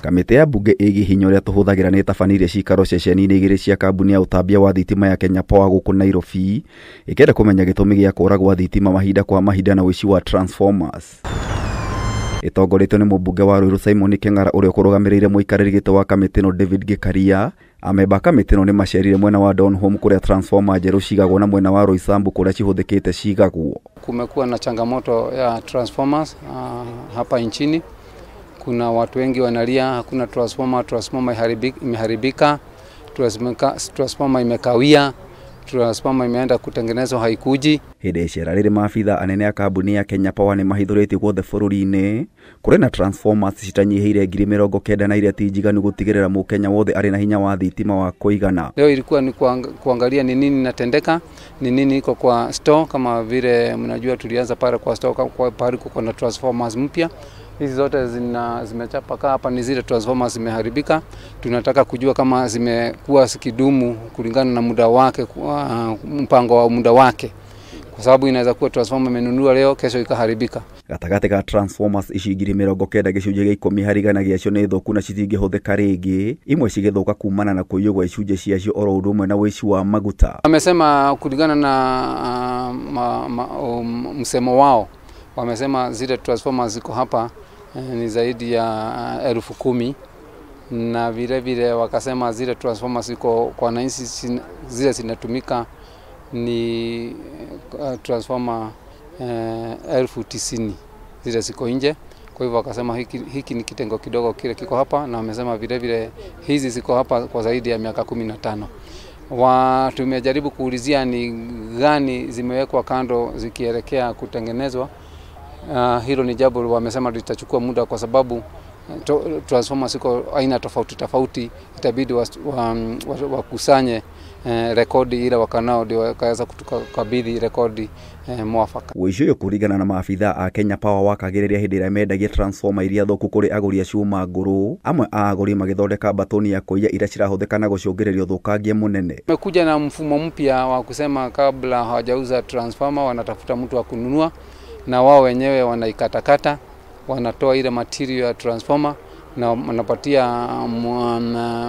Kamĩtĩ ya mbunge ĩgiĩ hinya ũrĩa tũhũthagĩra nĩ ĩtabanirie cikaro ceceni-inĩ igĩrĩ cia kambuni ya ũtambia wa thitima ya Kenya Power gũkũ Nairobi, ĩkĩenda kũmenya gĩtũmi gĩa kũra gwa thitima mahinda kwa mahinda na ũici wa transformers. Ĩtongoretio nĩ mũmbunge wa Ruiru Simon Keng'ara ũrĩa ũkũrũgamĩrĩire mũikarĩri gĩtĩ wa kamĩtĩ ĩno David Gĩkaria. Amemba a kamĩtĩ ĩno nĩ macerire mwena wa Donholm kũrĩa transformer njerũ cigagwo na mwena wa Roysambu kũrĩa cihũthĩkĩte cigagwo. Kumekuwa na changamoto ya transformers hapa nchini. Kuna watu wengi wanalia hakuna transformer, transformer imeharibika, transformer imekawia, transformer imeenda kutengenezwa haikuji. Hĩndĩ icera rĩrĩ maabitha anene a kambuni ya Kenya Power nĩ mahithũrĩtie guothe bũrũri-inĩ kũrĩ na transformers citanyihĩire 90,000 na iria ti njiganu gũtigĩrĩra mũkenya wothe arĩ na hinya wa thitima wa kũigana. Leo ilikuwa ni kuangalia ni nini inatendeka, ni nini iko kwa store. Kama vile mnajua tulianza pale kwa store, kwa pale kuko na transformers mpya. Hizi zote zimechapa hapa ni zile transformers zimeharibika. Tunataka kujua kama zimekuwa zikidumu kulingana na muda wake, mpango wa muda wake, kwa sababu inaweza kuwa transformer imenunua leo kesho ikaharibika. Gatagatĩ ka transformers ici 90,000 gĩcunjĩ gĩa 10 harĩ igana gĩacio nĩ thũku na citingĩhũthĩka rĩngĩ, imwe cigĩthũka kumana na kũiywo gwa icunjĩ ciacio oro ũndũ ũmwe na ũici wa maguta. Wamesema kulingana na msemo wao, wamesema zile transformers ziko hapa ni zaidi ya 10,000, na vile vile wakasema zile transformers ziko kwa wananchi zile zinatumika ni transformer 90,000 zile ziko nje. Kwa hivyo wakasema hiki ni kitengo kidogo kile kiko hapa, na wamesema vile vile hizi ziko hapa kwa zaidi ya miaka 15. Tumejaribu kuulizia ni gani zimewekwa kando zikielekea kutengenezwa. Hilo ni jambo wamesema litachukua muda kwa sababu transformers ziko aina tofauti tofauti, itabidi wakusanye rekodi ile wakanao ndio wakaweza kutukabidhi rekodi mwafaka. Ũici ũyũ kũringana na maabitha a Kenya Power wakagĩrĩria hĩndĩ ĩrĩa mendagia transformer iria thũku kũrĩ agũri a cuma ngũrũ, amwe a agũri magĩthondeka mbatoni ya kũiya iria cirahũthĩka na gũcũngĩrĩria ũthũkangia mũnene. Wamekuja na mfumo mpya wa kusema kabla hawajauza transformer wanatafuta mtu wa kununua, na wao wenyewe wanaikatakata, wanatoa ile material ya transformer na wanapatia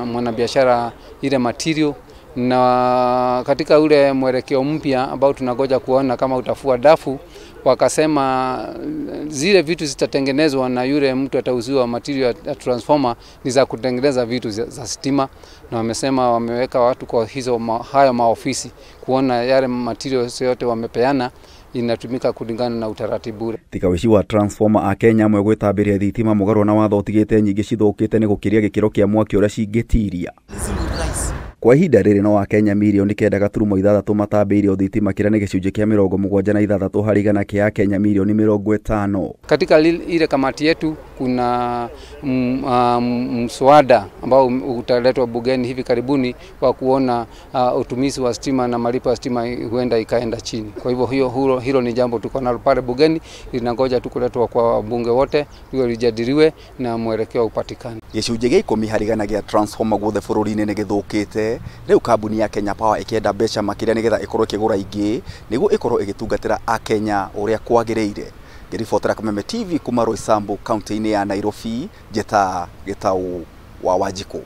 mwanabiashara ile material. Na katika ule mwelekeo mpya ambao tunangoja kuona kama utafua dafu, wakasema zile vitu zitatengenezwa na yule mtu atauziwa material ya transformer ni za kutengeneza vitu za stima, na wamesema wameweka watu kwa hizo hayo maofisi kuona yale materials yote wamepeana inatumika kulingana na utaratibu. Tiga ũici wa transformer a Kenya amwe gwĩtambĩria thitima mũgarũ na watho ũtigĩte nyingĩ cithũkĩte nĩ gũkĩria gĩkĩro kĩa mwaki ũrĩa cingĩtiria. Kwa ihinda rĩrĩ no Akenya mirioni 9.6 matambĩirio thitima kĩrĩa nĩ gĩcunjĩ kĩa 76 harĩ igana kĩa Akenya mirioni 50. Katika ile kamati yetu kuna mswada ambao utaletwa bungeni hivi karibuni wa kuona utumizi wa stima na malipo ya stima huenda ikaenda chini. Kwa hivyo hilo ni jambo tuko nalo pale bungeni, linangoja tu kuletwa kwa wabunge wote hiyo lijadiliwe na mwelekeo upatikane. Gĩcunjĩ gĩa 10 harĩ igana gĩa transformer guothe bũrũri-inĩ nĩ gĩthũkĩte. Rĩu kambuni ya Kenya Power ĩkĩenda mbeca makĩria nĩgetha ĩkorwo ĩkĩgũra ingĩ nĩguo ĩkorwo ĩgĩtungatĩra Akenya ũrĩa kwagĩrĩire. Ngĩribotera Kameme TV kuma Roysambu kaunti-inĩ ya Nairobi, njĩta Gĩtaũ wa Wanjikũ.